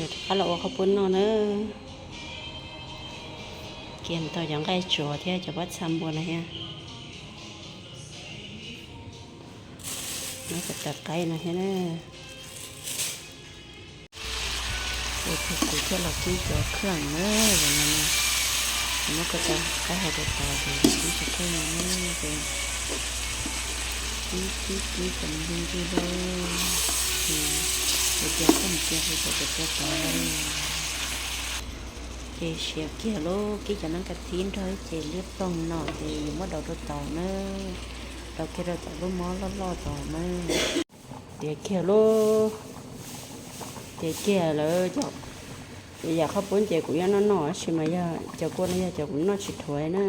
Rov qab los ua qhaub poob noj na. Kiag tau cov nqaij tsuav thiab cov pob txha npua no thiab. Muab ko taw qaib no thiab na. Ces kuv thiaj los kib cov khaj na, muab ko taw qaib hauv rau tod ces kib tsis khaj no na, ces kib kib kib kom nws ncig ncig lauj, ces tias koj mus cia hu cov ko taw tod lauj. Ces siav kiag lauj, kib cov neeb ka thib nrog ib ce liab ploog no ces yuav muab daus rau tod na, daus kiag rau tom lub mob loj loj tod na. Tiav kiag lauj, tiav kiag lawm. Yam qhaub poob ces kuv yuav noj noj tab sis mas yog cov kua no yog cov kuv noj tsis dhuav na.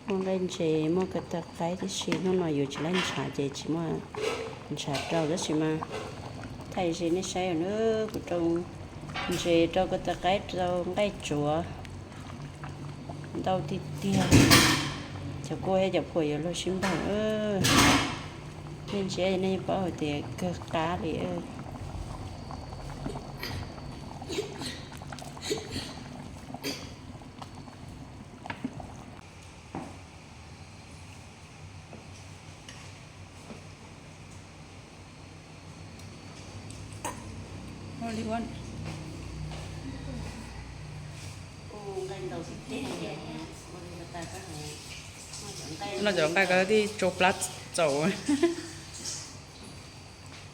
Muaj nqaij ntses, muaj ko taw qaib tib si, hnub no yuav tsis laib ntshav ces tsis muaj ntshav rau tab sis mas thaij ze nej saib na, kuv rau ntses, rau ko taw qaib, rau nqaij tsuav ntau tiag tiag. Cov kua thiab cov phuam yuav luag sib npaug. Nej ntsia nej yeej paub hais tias kawg qab li. Noj cov nqaij ko tib tsau plab txaus.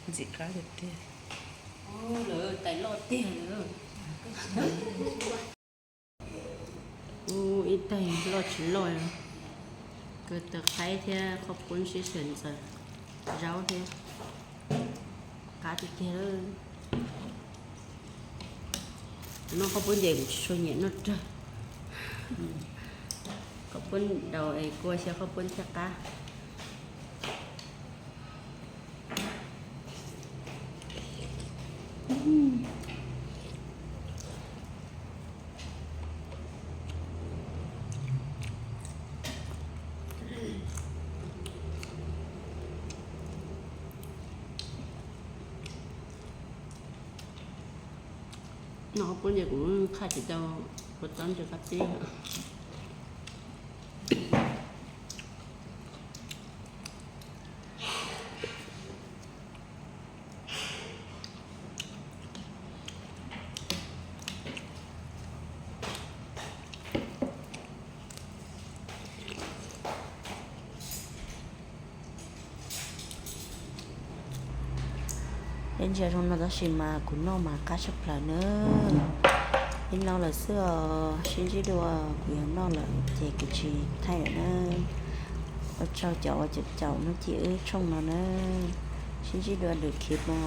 Ntxim qab tiag tiag. Ub, ib teg loj tsis loj, ko taw qaib thiab qhaub poob sib xyaw ntxaws, zaub thiab, qab tiag tiag. Noj qhaub poob ces kuv tsis tshua nyiam noj rawg, qhaub poob daus es kua xyaw qhaub poob thiaj qab. Noj qhaub poob ces kuv qhaj tsis tau, kuv txob ntsis qab tib. Peb ntsia zoo no tab sis mas kuv noj mas qab tshaj plaws na. Ib nub lawm xwb os, sib ntsib dua, kuv yuav noj lawm ces kuv tsis thaij lawm na. Ua tsaug cov uas caum caum hnub ci wb tshooj no na. Sib ntsib dua lwm clip no.